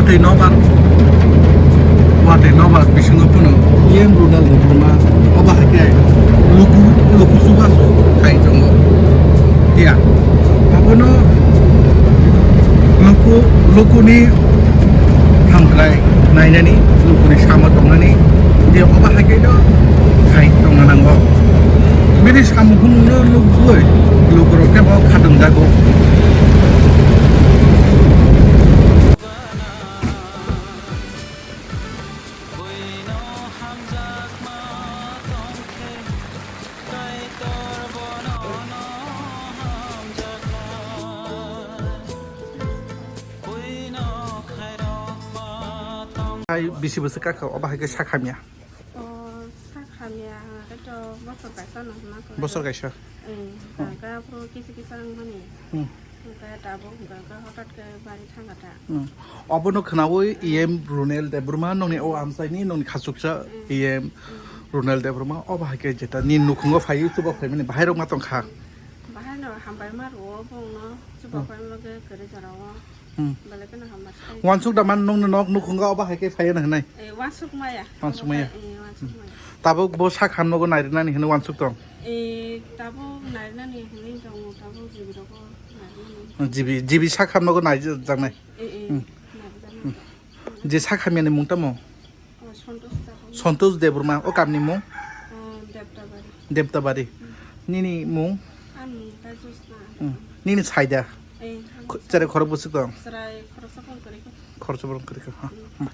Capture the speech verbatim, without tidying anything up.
Tei nobar, watwi nobar bisingo phano E M Ronald Debbarma obo hai khe luku, luku chubachu khai tongo. Phiya abono luku, lukuni hamkrai nainani, lukuni samo tongnani, tei obo hai khe no khai tongna nango. Bini samung phunukno nukgwi lukurok khe bo khatung jago. Hai bisi bwswk kakha obo hai khe sakhamya. O, sakhamya hwnkhe to bosor kaisa no hwnma khe. Bosor kaisa. Eh, hwnkhe aphuru kisa kisa wngmani. Hmm. Hwnkhe tabuk hwnkhe hotat khe bari thangkha ta. Hmm. Obono khnaui E M Ronald Debbarma nongni o amchaini nongni khachuksa Hmm. E M Hmm. Ronald Debbarma obo hai khe jeta ni nukhungo phaiwi chuba phaimani bahai rok ma tongkha. Bahai no hambai ma rwo bongno chuba Hmm. phaima bagwi kwrwi jorao. Hmm. Belai kheno hambai. Wansuk da man nongni nok nukhungo obo hai khe phaiya na hwnai. Eh, wansuk maya. Wansuk maya. Eh, wansuk maya. Tabuk bo sakham nogo nairwnani hwnwi wansuk tong. Eh, tabuk nairwnani hwnwi tongo, tabuk jibi rogo nairwnani. Jibi, jibi sakham nogo naijaknai. Eh, eh, Hmm. naijaknai. Hmm. Je sakhamyani mung tamo? Oh, Santosh Debbarma. Santosh Debbarma, o kamni mung? Oh, Debtabari. Debtabari. Hmm. Nini mung? Ani mung ta Jyotsna. Hmm. Nini saida? Eh, Kho-, chwrai khorok bwswk tong? Chwrai khoroksa phone kwrwi kho. Khoroksa phone kwrwi kho, ha. Hmm.